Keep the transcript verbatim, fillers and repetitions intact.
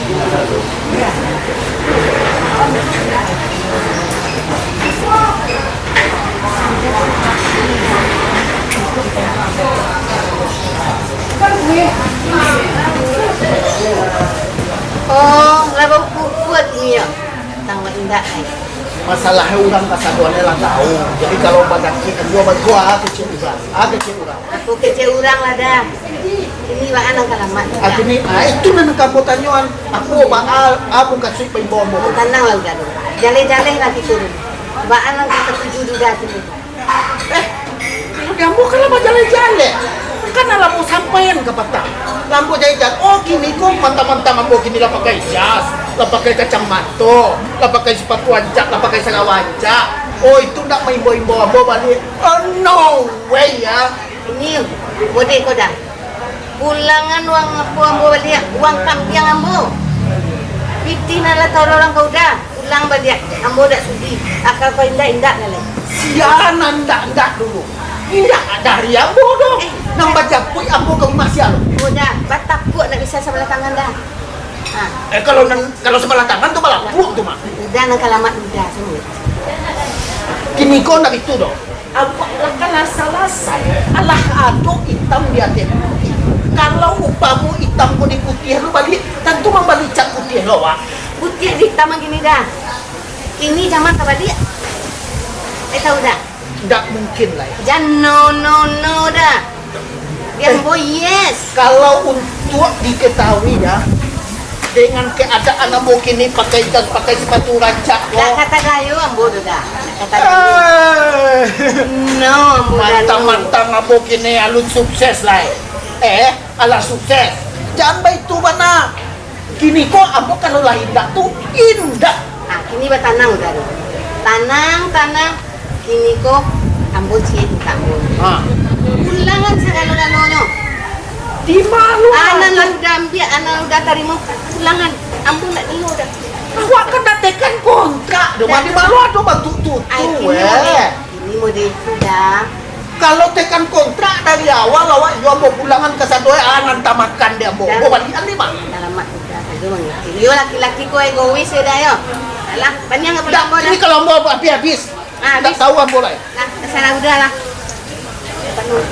Oh, lah bapupua kini yo. Tang indak ai. Masalah urang kasadoan lah tahu. Jadi kalau badakik, dua badua kecek urang. Ah, kecek urang. Aku kecek urang lah dah. Ini baa nan ka lamak. Ah, kini, ah, itu nan ka ambo tanyoan. Aku baa, ah, bukan suik paimbau ambo. Tanang lah udah tu. Jaleh-jaleh lah kito tu. Baa nan ka katuju duda kini. Eh, di ambo kan lah bajaleh-jaleh. Kan lah ambo sampaian ka patang. Lah ambo jaleh-jaleh. Oh, kini ko mantang-mantang ambo kini lah pakai jas, lah pakai kacamato, lah pakai sipatu ancak, lah pakai sarawa ancak. Oh, itu ndak maimbau-imbau ambo baliak. Oh, no way, ya. Ini, bodeh ko dah. Pulangan uang apo ambo baliak, uang kambiang ambo. Pitih nan lah taruang ka uda, pulang baliak. Ambo dak sudi, aka ko indak-indak nan lai. Sia nan ndak-ndak dulu. Indak dari ambo doh. Eh. Nan bajapuik ambo ka rumah sia lo. Uda, batapuak ndak bisa sabalah tangan dah. Ha. Eh, kalau nan, kalau sabalah tangan tu balapuak tu, Mak. Uda nan ka lamak uda, sungguah. Kini ko ndak bitu doh. Awak lah kan lah salasai, alah ado itam di ateh putiah. Kalau umpamo itam ko diputiah lu baliak, tantu mambali cat putiah lo awak. Putiah di itam kini dah. Kini jaman tabaliak. Eh, tahu dah? Ndak mungkin lai. Jan no, no, no dah. Di ambo, yes. Kalau untuk diketahui ya, dengan keadaan ambo kini pakai jas, pakai sepatu rancak ko. Dak kato gayo ambo tu dah. Dak kato gayo. Eh. No, ambo dah no. Mantang-mantang ambo kini alun sukses lai. Eh, alah sukses. Jan baitu bana. Kini ko ambo kalau lah indak tu, indak. Ah, kini batanang udah tu. Tanang, tanang. Kini ko ambo ciek mintak ambo. Ha. Pulangan sagalo-galonyo. Di ma lo? Anan lah udah ambiak, anan lah udah tarimo. Pulangan. Ambo ndak nio dah. Awak kan dah tekan kontrak doh, Mak. Di ma lo ado bantuak tu, tu, eh. Ai, kini model, kini model itu dah. Kalau tekan kontrak dari awal, awak iyo ambo pulangan kasadoe, ah, nan tamakan di ambo. Dah. Ambo baliakan ni, Mak. Alamak, dah, dah, dah. Iyo, laki-laki ko egois yo dah, yo. Alah, paniang ka pulang ambo dah. Ini kalau ambo habis-habis. Ah, habis. Ndak tahu ambo lai. Nah, salah udah lah. Penuh.